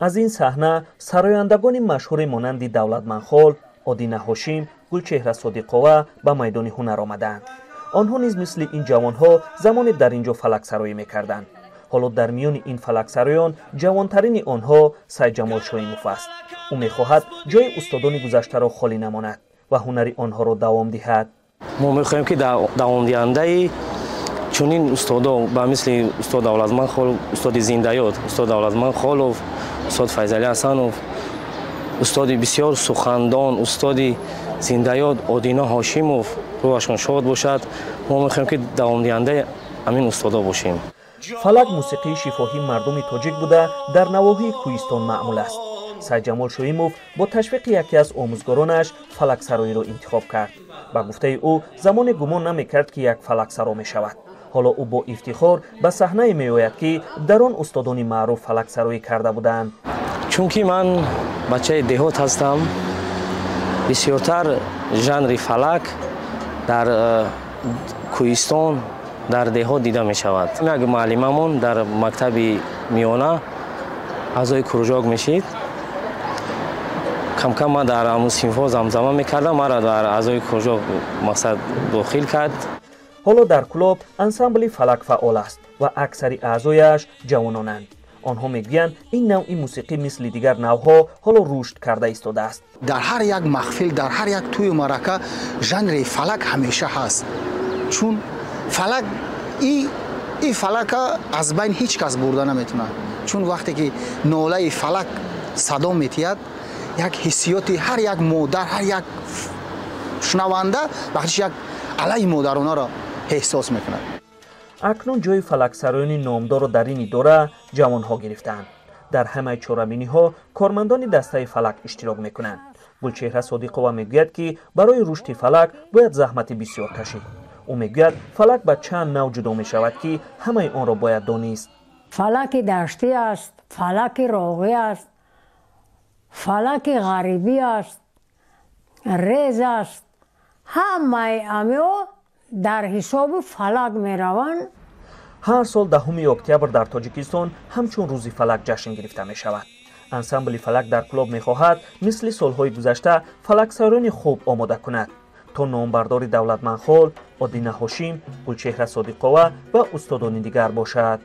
Аз ин саҳна сарояндагони машҳуре монанди Давлатманхол, Одина Ҳошим, Гулчеҳра Содиқова ба майдони ҳунар омадаанд. Онҳо низ мисли ин ҷавонҳо замоне дар ин ҷо фалаксароӣ мекарданд. Ҳоло дар миёни ин фалаксароён ҷавонтарини онҳо Сайҷамол Шоимов аст. Ӯ мехоҳад ҷои устодони гузаштаро холӣ намонад ва ҳунари онҳоро давом диҳад. Мо мехоҳем, ки давомдиҳандаи чунин устодо ба мисли устод Давлатман Холов, устоди зиндаёд устод Давлатман Холов, устод Файзалӣ Ҳасанов, устоди бисёр сухандон, устоди зиндаёд Одина Ҳошимов, рӯҳашон шод бошад. Мо мехоҳем, ки давомдиҳандаи ҳамин устодо бошем. Фалак мусиқии шифоҳии мардуми тоҷик буда, дар навоҳии кӯҳистон маъмул аст. Сайҷамол Шоимов бо ташвиқи яке аз омӯзгоронаш фалаксароиро интихоб кард. Ба гуфтаи ӯ, замоне гумон намекард, ки як фалаксаро мешавад. Ҳоло ӯ бо ифтихор ба саҳнае меояд, ки дар он устодони маъруф фалаксароӣ карда буданд. Чунки ман бачаи деҳот ҳастам, бисёртар жанри фалак дар кӯҳистон, дар деҳот дида мешавад. Як муаллимамон дар мактаби миёна аъзои кружок мешид. Камкам ман дар ҳамун синфҳо замзама мекардам, маро дар аъзои кружок мақсад дохил кард. Ҳоло дар Кӯлоб ансамбли фалак фаъол аст ва аксари аъзояш ҷавононанд. Онҳо мегӯянд, ин навъи мусиқӣ мисли дигар навъҳо ҳоло рушд карда истодааст. Дар ҳар як маҳфил, дар ҳар як тӯю маърака жанри фалак ҳамеша ҳаст, чун фалак и фалака аз байн ҳеҷ кас бурда наметавонад, чун вақте ки нолаи фалак садо метиҳад, як ҳиссиёти ҳар як модар, ҳар як шунаванда вақтиш як алайи модаронаро эҳсос мекунад. Акнун ҷои фалаксароёни номдорро дар ин идора ҷавонҳо гирифтаанд. Дар ҳамаи чорабиниҳо кормандони дастаи фалак иштирок мекунанд. Гулчеҳра Содиқова мегӯяд, ки барои рушди фалак бояд заҳмати бисёр кашид. Ӯ мегӯяд, фалак ба чанд нав ҷудо мешавад, ки ҳамаи онро бояд донист. Фалаки даштӣ аст, фалаки роғӣ аст, фалаки ғарибӣ аст, рез аст. Ҳамаи амиҳо дар ҳисоби фалак мераванд. Ҳар сол 10 октябр дар Тоҷикистон ҳамчун рӯзи фалак ҷашн гирифта мешавад. Ансамбли фалак дар Кӯлоб мехоҳад мисли солҳои гузашта фалаксарони хуб омода кунад, то номбардори Давлатманхол, Одина Ҳошим, Гулчеҳра Содиқова ва устодони дигар бошад.